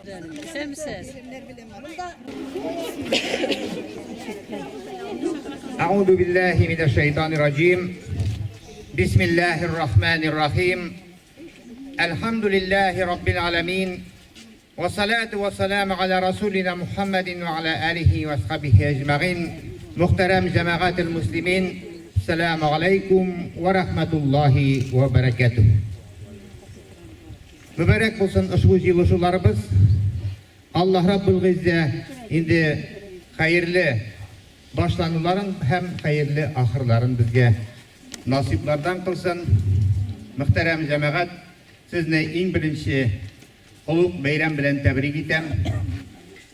Исәнмесез. Әгъузу биллаһи минәш шайтанир раҗим. Бисмиллаһир рахманир рахим. Әлхәмдүлиллаһи раббил аламин. Вә салату вә саламу аля расулина Мухаммадин вә аля алихи вә асхабихи әҗмәгыйн. Мөхтәрәм җәмәгател муслимин, Сәламу алейкум вә рахматуллаһи вә бәрәкәтүһ. Мөбарәк булсын ошбу җыелышуларыбыз. Аллаһ Раббул Гыйззә инде хәерле башлануларын һәм хәерле ахырларын безгә насыйплардан кылсын. Мөхтәрәм җәмәгать, сезне иң беренче олуг бәйрәм белән тәбрик итәм.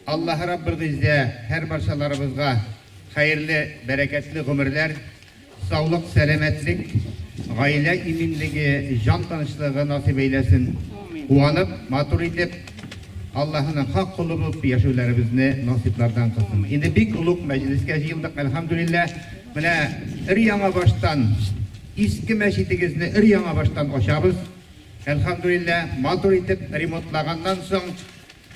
Аллаһ Раббул Гыйззә һәрбарчаларыбызга хәерле, бәрәкәтле гомерләр, саулык, сәламәтлек, гаилә иминлеге, җан тынычлыгы насыйп әйләсен. Куанып, матур итеп, Аллаһының хак колы булып яшәүләребезне насыйплардан кылсын. Инде бик олуг мәҗлескә җыелдык, әлхәмдүлилләһ. Менә өр-яңа баштан иске мәчетегезне өр-яңа баштан ачабыз. Әлхәмдүлилләһ, матур итеп ремонтлаганнан соң,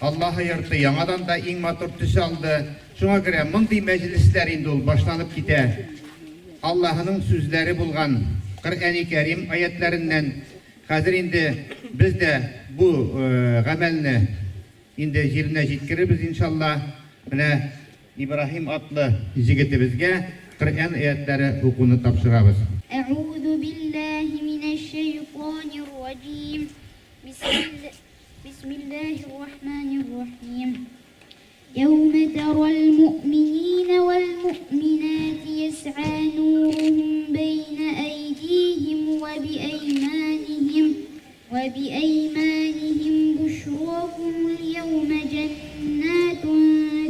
Аллаһы йорты яңадан да иң матур төс алды. Шуңа күрә мондый мәҗлесләр инде ул башланып китә. Аллаһының сүзләре булган Коръәни Кәрим аятьләреннән. Хәзер инде без дә бу гамәлне инде җиренә җиткерербез, иншалла. Менә Ибраһим атлы җегетебезгә Коръән аятьләре укуны тапшырабыз. Әгъузу биллаһи минәш шәйтанир раҗим. Бисмиллаһир рахманир рахим. Яумә тәрәл муъмининә вәл муъминати ясъа нуруһум бәйнә әйдиһим вә биәйманихим вә биәйманихим бушракумул яумә җәннатун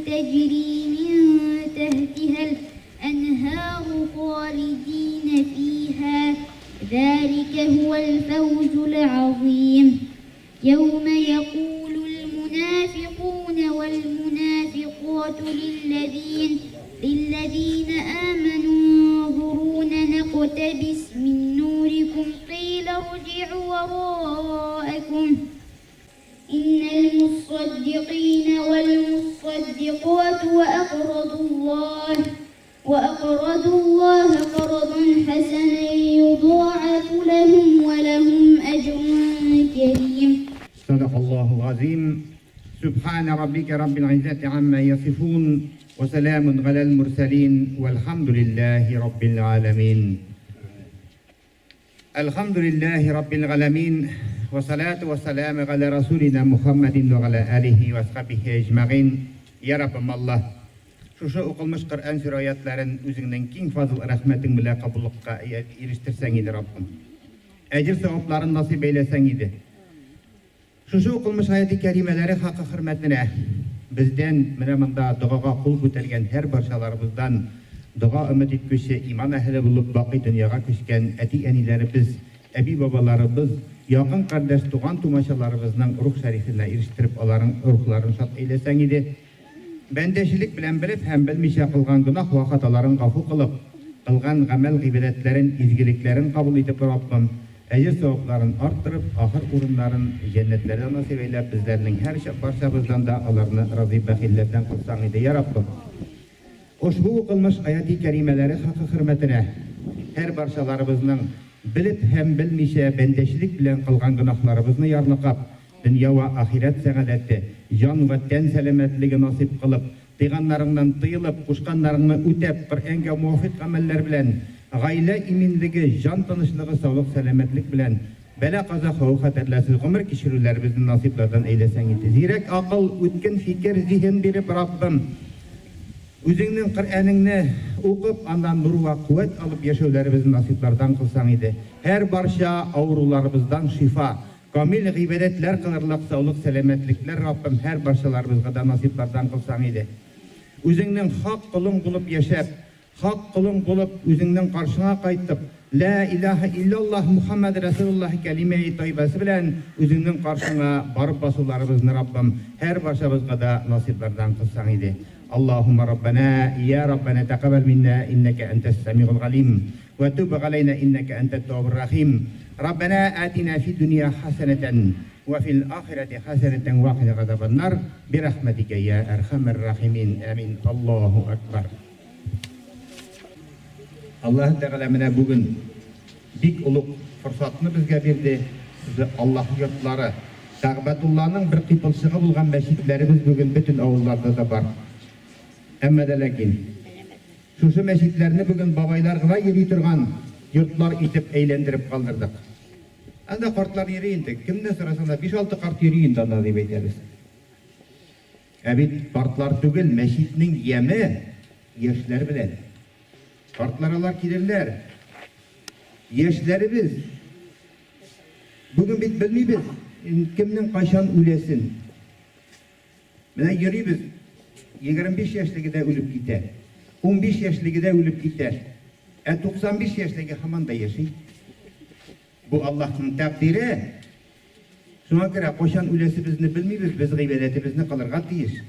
тәҗри мин тәһтиһәл әнһару халидинә фиһа ذلك هو الفوز العظيم يوم يقول المنافقون والمنافقات للذين للذين آمنوا انظرونا نقتبس من نوركم قيل ارجعوا وراءكم إن المصدقين والمصدقات وأقرضوا الله وأقرضوا الله قرضا حسنا يضاعف لهم ولهم أجر كريم. صدق الله العظيم. سبحان ربك رب العزة عما يصفون وسلام على المرسلين والحمد لله رب العالمين. الحمد لله رب العالمين والصلاة والسلام على رسولنا محمد وعلى آله وصحبه أجمعين. Я Раббым Аллаһ, шушы укылмыш Коръән сүрә аятларын үзеңнең киң фазыл рәхмәтең белән кабуллыкка ирештерсәң иде, Раббым. Әҗер савапларын насыйп әйләсәң иде. Шушы укылмыш аяти кәримәләре хакы хөрмәтенә бездән, менә монда догага кул күтәргән һәр барчаларыбыздан дога өмет иткүче иман әһеле булып бакый дөньяга күчкән әти-әниләребез, әби-бабаларыбыз, якын кардәш туган-тумачаларыбызның рух шәрифенә ирештереп аларың рухларын шат әйләсәң иде. Бәндәчелек белән белеп һәм белмичә кылган гөнаһ вә хаталарын гафу кылып, кылган гамәл-гыйбадәтләрен, изгелекләрен кабул итеп, Раббым, әҗер-савапларын арттырып, ахыр урыннарын җәннәтләрдә насыйп әйләп, безләрнең һәр барчабыздан да аларны разый-бәхилләрдән кылсаң иде, йа Раббым! Ошбу укылмыш аяти кәримәләре хакы хөрмәтенә, һәр барчаларыбызның белеп һәм белмичә бәндәчелек белән кылган гөнаһларыбызны ярлыкап, Дөнья вә ахирәт сәгадәте, җан вә тән сәламәтлеге насыйп кылып, тыйганнарыңнан тыелып, кушканнарыңны үтәп, Коръәнгә муафыйк гамәлләр белән, гаилә иминлеге, җан тынычлыгы, саулык-сәламәтлек белән, бәла-каза, хәвеф-хәтәрләрсез гомер кичерүләребезне насыйплардан әйләсәң иде. Зирәк акыл, үткен фикер, зиһен биреп, Раббым, Үзеңнең Коръәнеңне укып, аннан нур вә куәт алып яшәүләребезне насыйплардан кылсаң иде. Һәр барча авыруларыбыздан шифа, Камил гыйбадәтләр кылырлык саулык-сәламәтлекләр Раббым һәр барчаларыбызга да насыйплардан кылсаң иде. Үзеңнең хак колың булып яшәп, хак колың булып үзеңнең каршыңа кайтып, Лә илаһә илляллаһ Мухаммәд рәсүлуллаһ кәлимәи тайбәсе белән үзеңнең каршыңа барып басуларыбызны Раббым һәр барчабызга да насыйплардан кылсаң иде. Аллаһуммә Раббәнә, йә Раббәнә тәкаббәл миннә иннәкә әнтәс сәмигул галим. Вә түб галәйнә иннәкә әнтәт тәввабур рәхим. Раббәнә атина фид дөнья хәсәнәтән. Вә фил ахирәти хәсәнәтән вә кина газабаннар, бирәхмәтикә йә әрхәмәр рахимин, әмин, Аллаһу әкбәр. Аллаһы Тәгалә менә бүген бик олуг форсатны безгә бирде, шушы Аллаһ йортлары, Кәгъбәтулланың бер кыйпылчыгы булган мәчетләребез бүген бөтен авылларда да бар. Әмма дә ләкин шушы мәчетләрне бүген бабайлар гына йөри торган йортлар итеп әйләндереп калдырдык. Анда картлар йөри инде, кемнән сорасаң да, биш-алты карт йөри инде анда, дип әйтәбез. Ә бит картлар түгел, мәчетнең яме яшьләр белән. Картлар алар килерләр. Яшьләребез. Бүген бит белмибез, кемнең кайчан үләсен. Менә йөрибез, 25 яшьлеге дә үлеп китә, 15 яшьлеге дә үлеп китә, ә 95 яшьлеге һаман да яши. Бу Аллаһның тәкъдире. Шуңа күрә кайчан үләсебезне белмибез, без гыйбадәтебезне кылырга тиеш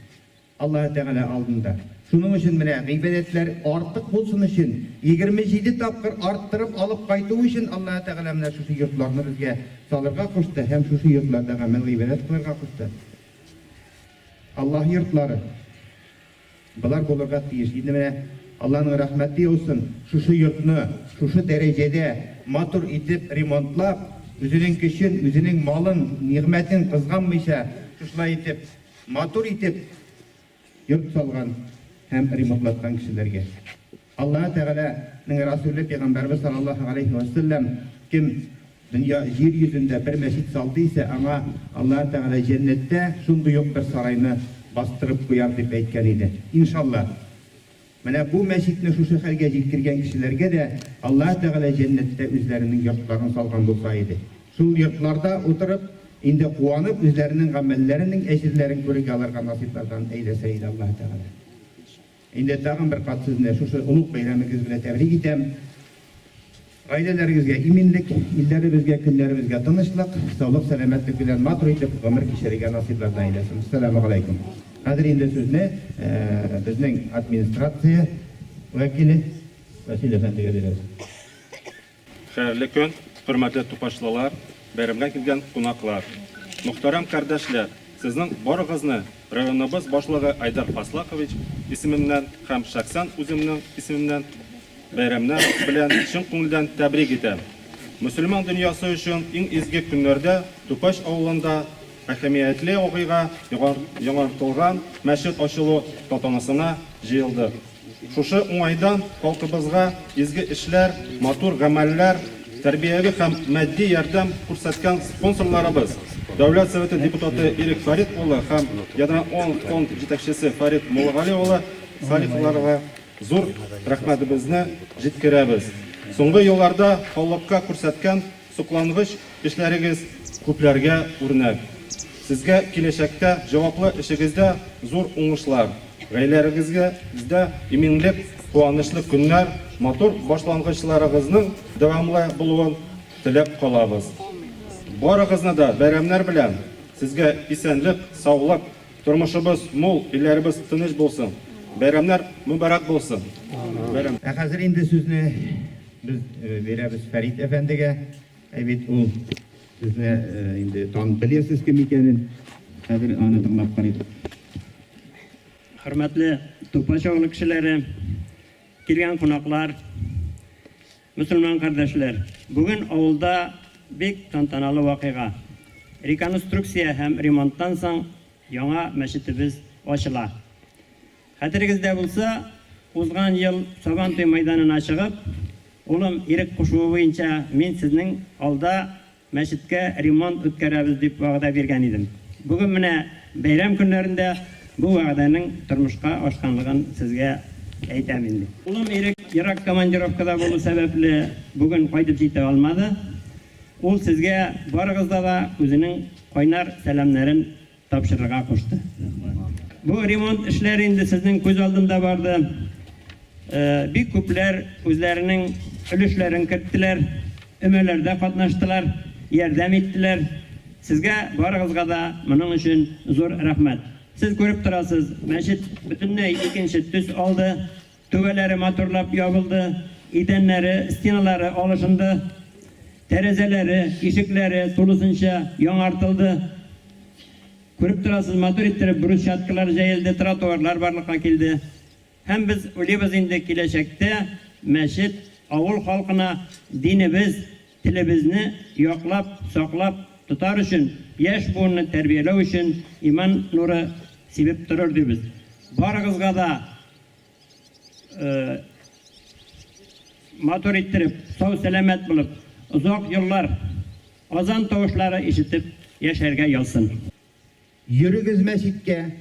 Аллаһы Тәгалә алдында. Шуның өчен менә гыйбадәтләр артык булсын өчен, 27 тапкыр арттырып алып кайту өчен Аллаһы Тәгалә менә шушы йортларны безгә салырга кушты һәм шушы йортларда гамәл-гыйбадәт кылырга кушты. Аллаһ йортлары. Болар булырга тиеш. Инде менә Аллаһның рәхмәте яусын, шушы йортны шушы дәрәҗәдә матур итеп ремонтлап, үзенең көчен, үзенең малын, нигъмәтен кызганмыйча, шушылай итеп матур итеп йорт салган һәм ремонтлаткан кешеләргә. Аллаһы Тәгаләнең Расүле пәйгамбәребез саллаллаһу галәйһи вә сәлләм кем дөнья җир йөзендә бер мәчет салды исә, аңа Аллаһы Тәгалә җәннәттә шундый ук бер сарайны бастырып куяр дип әйткән иде. Иншалла, менә бу мәчетне шушы хәлгә җиткергән кешеләргә дә Аллаһы Тәгалә җәннәттә үзләренең йортларын салган булса иде. Шул йортларда утырып, инде куанып, үзләренең гамәлләренең әҗерләрен күрергә аларга насыйплардан әйләсә иде Аллаһы Тәгалә. Инде тагын бер кат сезне шушы олуг бәйрәмегез белән тәбрик итәм. Гаиләләрегезгә иминлек, илләребезгә, көннәребезгә тынычлык, саулык-сәламәтлек белән матур итеп гомер кичерергә насыйплардан әйләсен. Әссәламегаләйкүм. Хәзер инде сүзне безнең администрация вәкиле Вәсил әфәндегә бирәбез. Хәерле көн, хөрмәтле тупачлылар, бәйрәмгә килгән кунаклар! Мөхтәрәм кардәшләр, сезнең барыгызны районыбыз башлыгы Айдар Фаслакович исеменнән һәм шәхсән үземнең исемемнән бәйрәмнәр белән чын күңелдән тәбрик итәм. Мөселман дөньясы өчен иң изге көннәрдә Тупач авылында әһәмиятле вакыйга, яңартылган мәчет ачылу тантанасына җыелдык. Шушы уңайдан халкыбызга изге эшләр, матур гамәлләр, тәрбияви һәм матди ярдәм күрсәткән спонсорларыбыз, Дәүләт Советы депутаты Ирек Фәрит улы һәм Ядра-он фонд җитәкчесе Фәрит Муллагали улы Салиховларга зур рәхмәтебезне җиткерәбез. Соңгы елларда халыкка күрсәткән соклангыч эшләрегез күпләргә үрнәк. Сезгә киләчәктә җаваплы эшегездә зур уңышлар, гаиләрегезгә иминлек, куанычлы көннәр, матур башлангычларыгызның дәвамлы булуын теләп калабыз. Барыгызны да бәйрәмнәр белән! Сезгә исәнлек, саулык, тормышыбыз мул, илләребез тыныч булсын! Бәйрәмнәр мөбарәк булсын! Бәйрәм. Ә хәзер инде сүзне без бирәбез Фәрит әфәндегә. Ә бит ул сезне инде танып беләсез кем икәнен. Хәзер аны тыңлап карыйк. Хөрмәтле Тупач авылы кешеләре, килгән кунаклар, мөселман кардәшләр! Бүген авылда бик тантаналы вакыйга. Реконструкция һәм ремонттан соң яңа мәчетебез ачыла. Хәтерегездә булса, узган ел Сабантуй мәйданына чыгып, улым Ирек кушуы буенча мин сезнең алда мәчеткә ремонт үткәрәбез дип вәгъдә биргән идем. Бүген менә бәйрәм көннәрендә бу вәгъдәнең тормышка ашканлыгын сезгә әйтәм инде. Улым Ирек ерак командировкада булу сәбәпле бүген кайтып җитә алмады. Ул сезгә барыгызда да үзенең кайнар сәламнәрен тапшырырга кушты. Бу ремонт эшләре инде сезнең күз алдында барды. Бик күпләр үзләренең өлешләрен керттеләр, өмәләрдә катнаштылар, ярдәм иттеләр. Сезгә барыгызга да моның өчен зур рәхмәт. Сез күреп торасыз, мәчет бөтенләй икенче төс алды, түбәләре матурлап ябылды, идәннәре, стеналары алышынды. Тәрәзәләре, ишекләре тулысынча яңартылды. Күреп торасыз, матур иттереп брусчаткалар җәелде, тротуарлар барлыкка килде. Һәм без уйлыйбыз инде, киләчәктә мәчет авыл халкына динебез, телебезне яклап, саклап тотар өчен, яшь буынны тәрбияләү өчен иман нуры сибеп торыр дибез. Барыгызга да матур иттереп, сау-сәламәт булып, озак еллар азан тавышлары ишетеп яшәргә язсын. Йөрегез мәчеткә,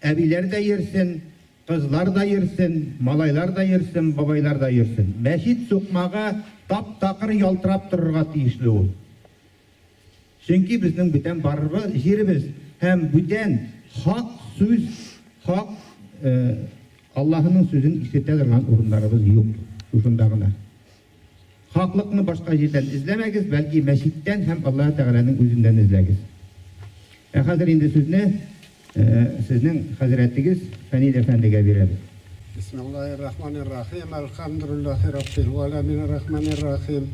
әбиләр дә йөрсен, кызлар да йөрсен, малайлар да йөрсен, бабайлар да йөрсен. Мәчет сукмагы тап-такыр ялтырап торырга тиешле ул. Чөнки безнең бүтән барырбыз җиребез һәм бүтән хак сүз, хак Аллаһының сүзен ишетә торган урыннарыбыз юк, шушында гына. Хаклыкны башка җирдән эзләмәгез, бәлки мәчеттән һәм Аллаһы Тәгаләнең үзеннән эзләгез. Ә хәзер инде сүзне сезнең хәзрәтегез Фәнил әфәндегә бирәбез. Бисмиллаһир-рахманир-рахим, әлхәмдүлиллаһи раббил галәмин ар-рахманир-рахим,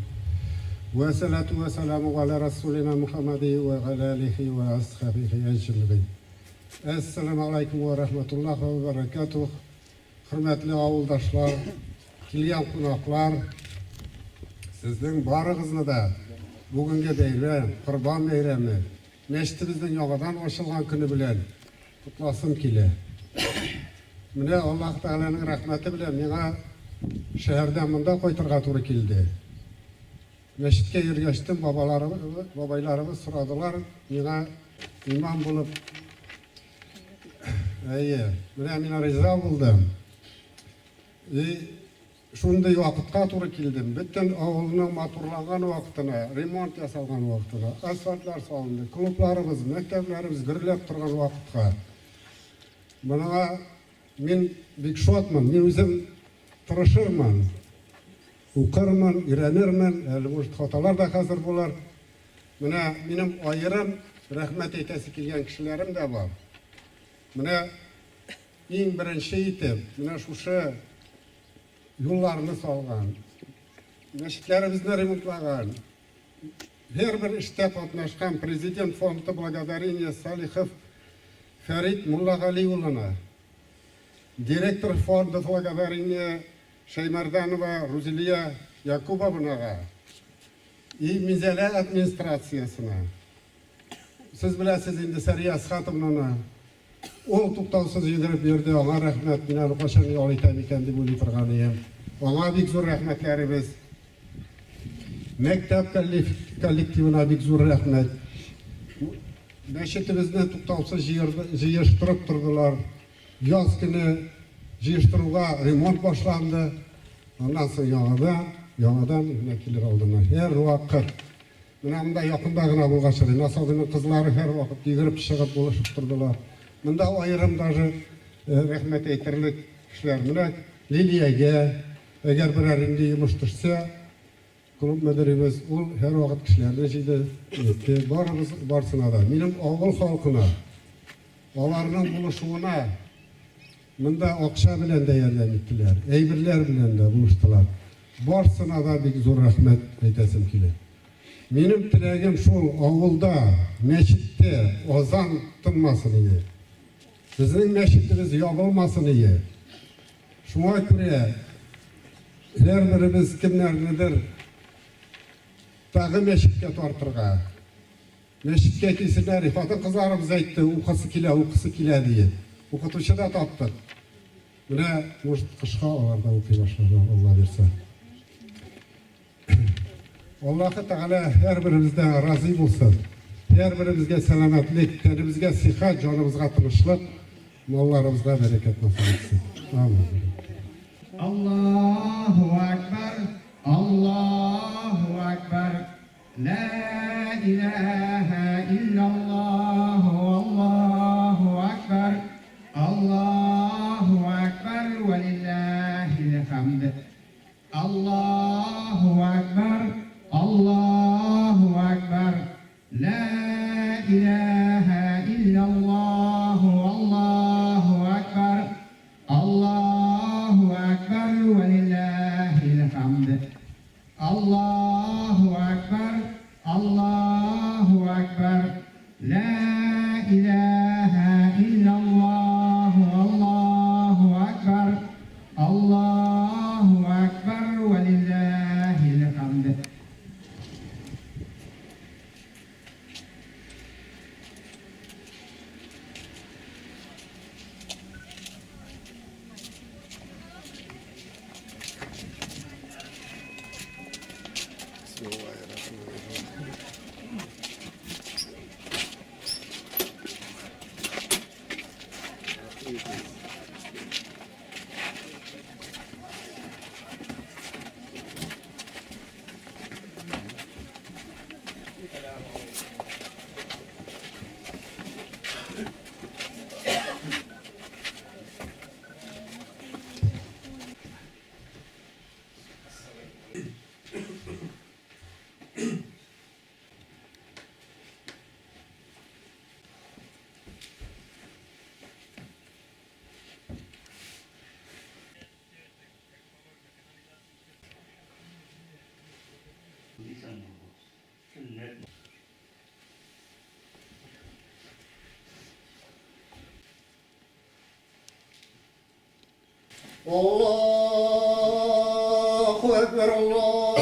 вә сәлату вә сәламу галә расулина Мухаммади вә галә алихи вә асхабихи әҗмәгыйн. Әссәламү аләйкүм вә рахматуллаһ вә бәрәкәтүһ. Хөрмәтле авылдашлар, килгән кунаклар, сезнең барыгызны да бүгенге бәйрәм, Корбан бәйрәме, мәчетебезнең яңадан ачылган көне белән котласым килә. Менә Аллаһ Тәгаләнең рәхмәте белән миңа шәһәрдән монда кайтырга туры килде. Мәчеткә йөргәчтен бабаларыбыз, бабайларыбыз сорадылар, миңа имам булып. Әйе, менә мин риза булдым. И шундый вакытка туры килдем. Бөтен авылның матурланган вакытына, ремонт ясалган вакытына, асфальтлар салынды, клубларыбыз, мәктәпләребез гөрләп торган вакытка. Моңа мин бик шатмын. Мин үзем тырышырмын. Укырмын, өйрәнермен, әле может хаталар да хәзер булыр. Менә минем аерым рәхмәт әйтәсе килгән кешеләрем дә бар. Менә иң беренче итеп, менә шушы юлларны салган, мәчетләребезне ремонтлаган, һәрбер эштә катнашкан Президент фонды благодарения Салихов Фәрит Муллагали улына, директор фонда благодарения Шәймәрданова Рузилия Якубовнага и Минзәлә администрациясенә. Сез беләсез инде Сәрия Әсхатовнаны. Ул туктаусыз йөгереп йөрде, аңа рәхмәт. Мин әле кайчан ял итәм икән дип уйлый торган идем. Аңа бик зур рәхмәтләребез. Мәктәп коллективына бик зур рәхмәт. Мәчетебезне туктаусыз җыештырып тордылар. Яз көне җыештыруга ремонт башланды. Аннан соң яңадан, яңадан менә килер алдыннан һәрвакыт. Менә монда якында гына булгач, Ринас абыйның кызлары һәрвакыт йөгереп чыгып булышып тордылар. Монда аерым даже рәхмәт әйтерлек кешеләр. Менә Лилиягә, әгәр берәр нинди йомыш төшсә, Клуб мөдиребез, ул һәрвакыт кешеләрне җыйды, әйтте, барыбыз барсына да. Минем авыл халкына, аларның булышуына монда акча белән дә ярдәм иттеләр, әйберләр белән дә булыштылар. Барсына да бик зур рәхмәт әйтәсем килә. Минем теләгем шул, авылда, мәчеттә азан тынмасын иде. Безнең мәчетебез ябылмасын ие. Шуңа күрә һәрберебез кемнәрнедер тагы мәчеткә тартырга, мәчеткә килсеннәр, хатын-кызларыбыз әйтте, укысы килә, укысы килә диеп. Укытучы да таптык. Менә, может, кышка алар да укый башларлар, Алла бирсә. Аллаһы Тәгалә һәрберебездән разый булсын. Һәрберебезгә сәламәтлек, тәнебезгә сихәт, җаныбызга тынычлык, малларыбызга бәрәкәт насыйп итсен. Амин. Аллаһу әкбәр, Аллаһу әкбәр, лә иләһә илляллаһу, Аллаһу әкбәр, Аллаһу әкбәр, вәлилләһил хәмд. Аллаһу әкбәр, Аллаһу әкбәр, лә иләһә илляллаһу, Аллаһу әкбәр, Аллаһу әкбәр, вәлилләһил хәмд. Аллаһу әкбәр. Аллаһу әкбәр, Аллаһу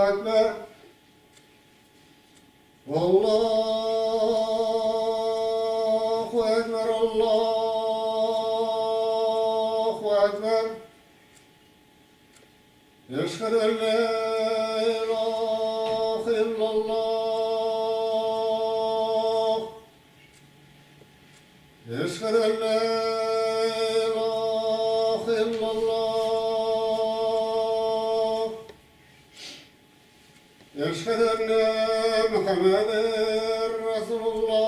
әкбәр. Аллаһу әкбәр, Аллаһу әкбәр. Әшһәду ан ла илаһа иллаллаһ. Әшһәду ан ла илаһа иллаллаһ. Әшһәду әннә Мөхәммәдәр Расулуллаһ.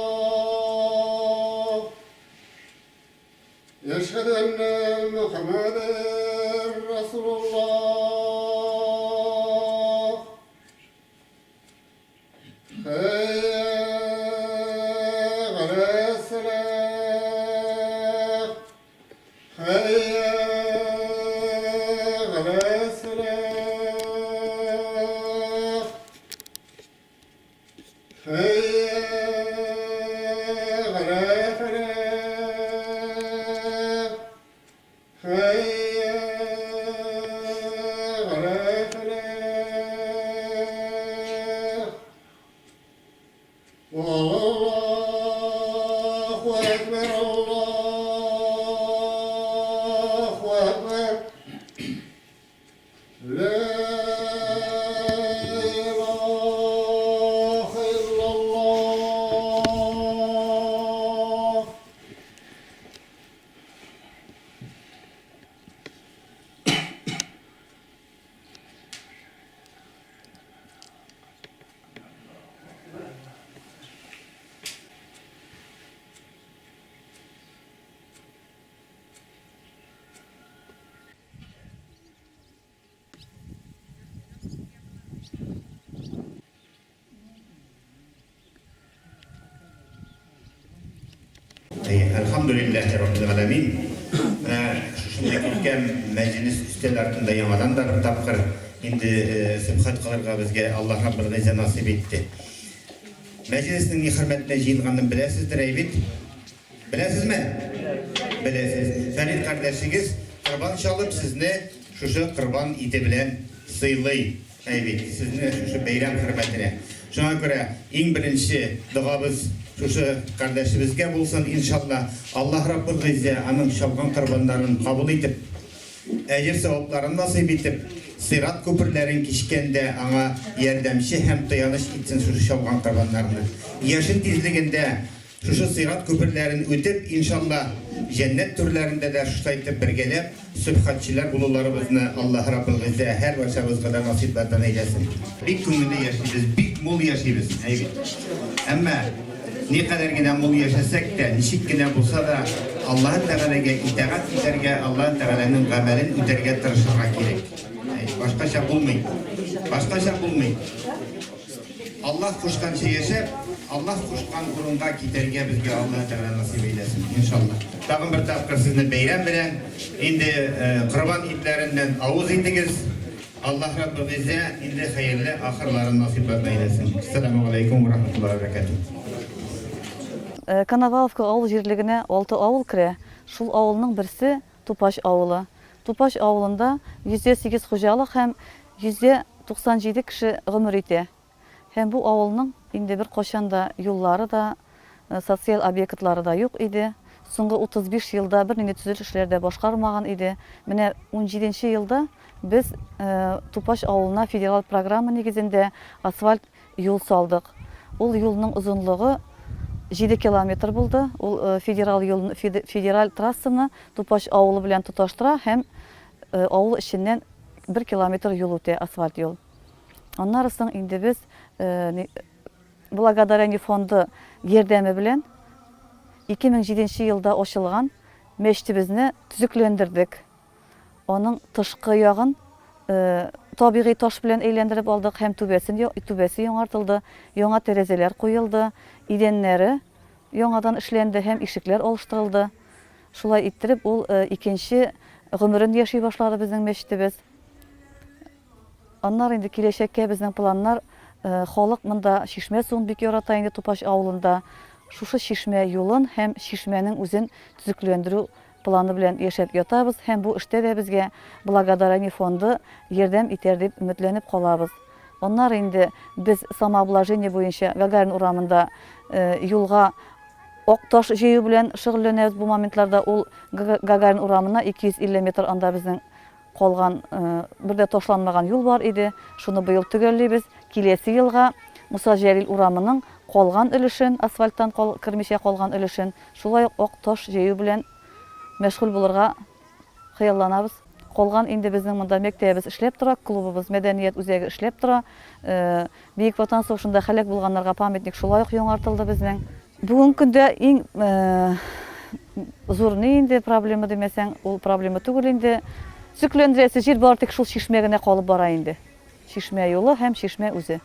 Әшһәду әннә Мөхәммәдәр Расулуллаһ. Хәйя галәс-сәлах. Хәйя галәс-сәлах. Хәйя галә-фәлах. Хәйя галә-фәлах. Аллаһу әкбәр, Аллаһу әкбәр. Ла илаһа иллаллаһ. Әлхәмдүлилләһи раббил галәмин. Менә шушындый күркәм мәҗлес өстәл артында яңадан да бер тапкыр инде сөнхәт кылырга безгә Аллаһ Раббыл Гыйззә насыйп итте. Мәҗлеснең ни хөрмәтенә җыелганын беләсездер, әй бит? Беләсезме? Беләсез. Фәрит кардәшегез корбан чалып, сезне шушы корбан ите белән сыйлый. Әй бит, сезне шушы бәйрәм хөрмәтенә. Шуңа күрә иң беренче догабыз шушы кардәшебезгә булсын, иншалла. Аллаһ Раббул Гыйззә аның чалган корбаннарын кабул итеп, әҗер-савапларын насыйп итеп, сират күперләрен кичкәндә аңа ярдәмче һәм таяныч итсен шушы чалган корбаннарны. Яшен тизлегендә Шушы сыйрат күперләрен үтеп, иншалла, җәннәт түрләрендә дә шушылай итеп бергәләп сөбхәтчеләр булуларыбызны Аллаһ Раббыл Гыйззә һәрбарчабызга да насыйплардан әйләсен. Бик күңелле яшибез, бик мул яшибез, әй бит. Әмма никадәр генә мул яшәсәк тә, ничек кенә булса да, Аллаһы Тәгаләгә итагать итәргә, Аллаһы Тәгаләнең гамәлен үтәргә тырышырга кирәк. Әй, башкача булмый. Башкача булмый. Аллаһ кушканча яшәп, Аллаһ кушкан урынга китәргә безгә Аллаһ Тәгалә насыйп әйләсен, иншаллаһ. Тагын бер тапкыр сезне бәйрәм белән, инде корбан итләреннән авыз итегез. Аллаһ Раббы Гыйззә инде хәерле ахырларын насыйплардан әйләсен. Әссәламү галәйкүм вә рахматуллаһи вә бәрәкәтүһ. Коноваловка авыл җирлегенә алты авыл керә. Шул авылның берсе, Тупач авылы. Тупач авылында 108 хуҗалык һәм 197 кеше гомер итә. Һәм бу авылның инде беркайчан да юллары да, социаль объектлары да юк иде. Соңгы 35 елда бернинди төзелеш эшләре дә башкарылмаган иде. Менә унҗиденче елда без Тупач авылына федераль программа нигезендә асфальт юл салдык. Ул юлның озынлыгы 7 километр булды. Ул федераль юл, федераль трассаны Тупач авылы белән тоташтыра һәм авыл эченнән 1 километр юл үтә, асфальт юл. Аннары соң инде без Благодарение фонды ярдәме белән 2007 елда ачылган мәчетебезне төзекләндердек. Аның тышкы ягын табигый таш белән әйләндереп алдык һәм түбәсен түбәсе яңартылды, яңа тәрәзәләр куелды, идәннәре яңадан эшләнде һәм ишекләр алыштырылды. Шулай иттереп, ул икенче гомерен яши башлады безнең мәчетебез. Аннары инде киләчәккә безнең планнар, халык монда чишмә суын бик ярата инде Тупач авылында. Шушы чишмә юлын һәм чишмәнең үзен төзекләндерү планы белән яшәп ятабыз һәм бу эштә дә безгә Благодарение фонды ярдәм итәр дип өметләнеп калабыз. Аннары инде без самообложение буенча Гагарин урамында юлга ак таш җәю белән шөгыльләнәбез бу моментларда. Ул Гагарин урамына 250 метр анда безнең Калган бер дә ташланмаган юл бар иде, шуны быел төгәллибез. Киләсе елга Муса Җәлил урамының калган өлешен, асфальттан кермичә калган өлешен, шулай ук ак таш җәю белән мәшгуль булырга хыялланабыз. Калган инде безнең монда мәктәбебез эшләп тора, клубыбыз, мәдәният үзәге эшләп тора. Бөек Ватан сугышында һәлак булганнарга памятник шулай ук яңартылды безнең. Бүгенге көндә иң зур ни инде проблема димәсәң, ул проблема түгел инде. Төзекләндерәсе җир бары тик шул чишмә генә калып бара инде. Чишмә юлы һәм чишмә үзе.